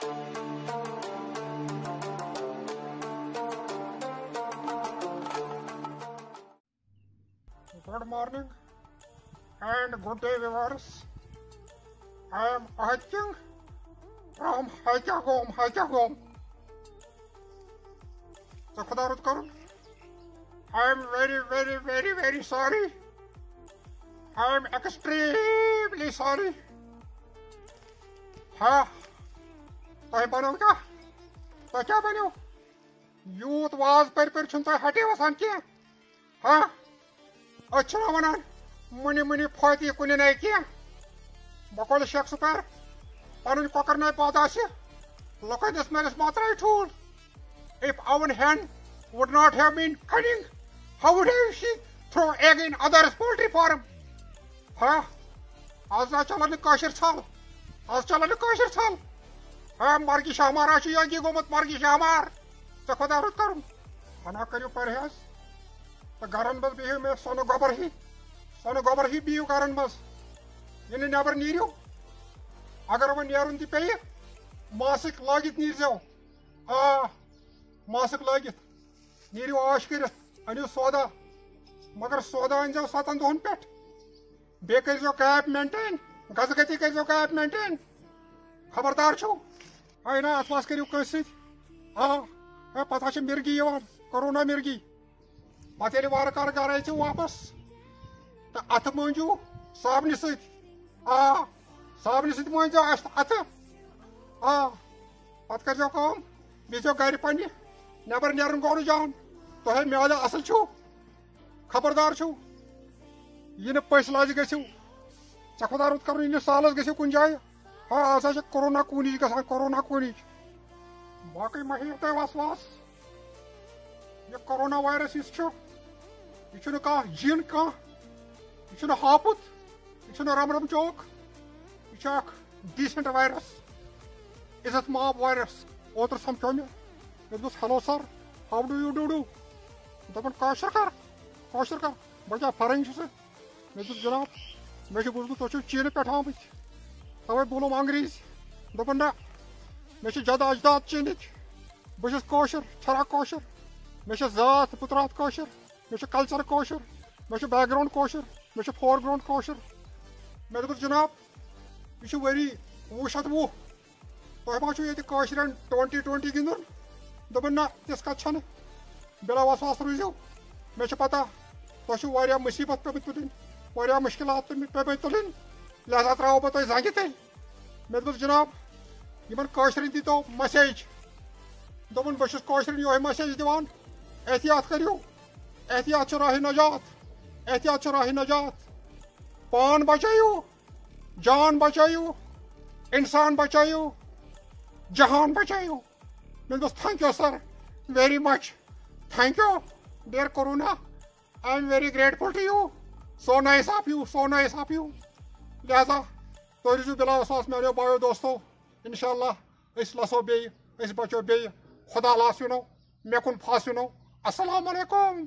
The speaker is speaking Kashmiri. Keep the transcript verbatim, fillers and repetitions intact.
Good morning and good day, viewers. I am Ahad King from Haitagom, Haitagom. ژےٚ خۄدا رُت کَرُن. I am very, very, very, very sorry. I am extremely sorry. ہا، تۄہہِ بَنو کیٛاہ؟ تۄہہِ کیٛاہ بَنیو؟ یوٗت واز پٔرۍ پٔرۍ چھُنہٕ تۄہہِ ہَٹے وَسان کینٛہہ. ہا، أسۍ چھِنہ وَنان مُنہِ مُنہِ فوتی کُنہِ نَے کینٛہہ. بۄکُل شیخ سُپیر، پَنٕنۍ کۄکَر نَے پٲدٕ آسہِ، لُکَن دِژ مےٚ دِژ ماترٛاے ٹھوٗل. If our hen would not have been cunning, how would have she throw egg in others poultry farm? ہا، آز نہ چلان نہٕ کٲشِر ژھل، آز چلان نہٕ کٲشِر ژھل. ہا، مرگہِ شاہمار ہا چھُ یٲگی گوٚمُت، مرگہِ شاہمار. ژےٚ خۄدا رُت کَرُن. ہنا کٔرِو پرہیز تہٕ گرن منٛز بِہِو مےٚ سۄنہٕ گۄبر ہی، سۄنہٕ گۄبر ہی بِہِو گرن منٛز. یہِ نہٕ نٮ۪بر نیٖرِو. اگر وۄنۍ نیرُن تہِ پیٚیہِ، ماسٕک لٲگِتھ نیٖرزیو. آ، ماسٕک لٲگِتھ نیٖرِو عٲش کٔرِتھ، أنِو سودا، مگر سودا أنۍزیو ستن دۄہن پٮ۪ٹھ. بیٚیہِ کٔرۍزیو gap maintain، گژھٕ گٔتی کٔرۍزیو gap maintain. خبردار چھِو؟ ہے نہ، اتھ ما کٔرِو کٲنٛسہِ سۭتۍ. آ، ہے، پتہٕ حظ چھِ مِرگی یِوان، کورونا مِرگی. پتہٕ ییٚلہِ وارٕ کارٕ گرٕ أژِو واپس، تہٕ اتھٕ مٲنٛجِو صابنہِ سۭتۍ. آ، صابنہِ سۭتۍ مٲنٛجزیو اَسہِ اَتھٕ. آ، پتہٕ کٔرۍزیو کٲم، بِہزیو گرِ پننہِ، نٮ۪بر نیرُن گوٚو نہٕ جان. تۄہہِ میادٕ اصل چھُو، خبردار چھِو، یہِ نہٕ پٔژھۍ لازِ گٔژھِو، ژےٚ خۄدا رُت کرُن، یہِ نہٕ سالس گٔژھِو کُنہِ جایہِ. ہا، آز ہا چھِ کورونا کوٗنِج گژھان، کورونا کوٗنِج. باقٕے مہ ہیٚیِو تُہۍ وسواس. یہِ کورونا وایرس یُس چھُ، یہِ چھُنہٕ کانٛہہ جِن کانٛہہ، یہِ چھُنہٕ ہاپُت، یہِ چھُنہٕ رم رم چوک، یہِ چھُ اکھ decent virus، عزت ماب virus. اوترٕ سمکھیو مےٚ، مےٚ دوٚپُس، "Hello sir, how do you do do?" دوٚپُن، "کٲشُر کر، کٲشُر کر، بہٕ کیٛاہ فرنٛگۍ چھُسہٕ؟" مےٚ دوٚپ، "جناب، مےٚ چھُ بوٗزمُت تُہۍ چھِو چیٖنہٕ پٮ۪ٹھ آمٕتۍ، توے بولُم انگریٖزۍ۔" دوٚپُن، "نہ، مےٚ چھِ جدٕ اجداد چیٖنٕکۍ، بہٕ چھُس کٲشُر، چھرا کٲشُر، مےٚ چھِ ذات بُترات کٲشُر، مےٚ چھُ culture کٲشُر، مےٚ چھُ background کٲشُر، مےٚ چھُ foreground کٲشُر۔" مےٚ دوٚپُس، "جناب، یہِ چھُ ؤری وُہ شتھ وُہ، تۄہہِ ما چھُو ییٚتہِ کٲشرٮ۪ن twenty twenty گِنٛدُن؟" دوٚپُن، "نہ، تِژھ کتھ چھنہٕ، بلا وسواس روٗزِو، مےٚ چھِ پتہ تۄہہِ چھُو واریاہ مُصیبت پیٚمٕتۍ تُلٕنۍ، واریاہ مُشکلات پیٚمٕتۍ تُلٕنۍ، لہذا ترٛاوو بہٕ تۄہہِ زنٛگہِ تیٚلہِ۔" مےٚ دوٚپُس، "جناب، یِمن کٲشرٮ۪ن دیٖتو message۔" دوٚپُن، "بہٕ چھُس کٲشرٮ۪ن یِہوٚے message دِوان، احتیاط کٔرِو، احتیاط چھُ راہِ نجات، احتیاط چھُ راہِ نجات، پان بچٲیِو، جان بچٲیِو، انسان بچٲیِو، جہان بچٲیِو۔" مےٚ دوٚپُس، "Thank you sir, very much, thank you dear Corona, I am very grateful to you, so nice of you, so nice of you." لہذا تُہۍ روٗزِو بِلا وسواس میٛانیو بایو دوستو، انشاءاللہ أسۍ لَسو بیٚیہِ، أسۍ بچو بیٚیہِ۔ خدا لاس یِنو، مےٚ کُن پھاس یِنو۔ السلام علیکم۔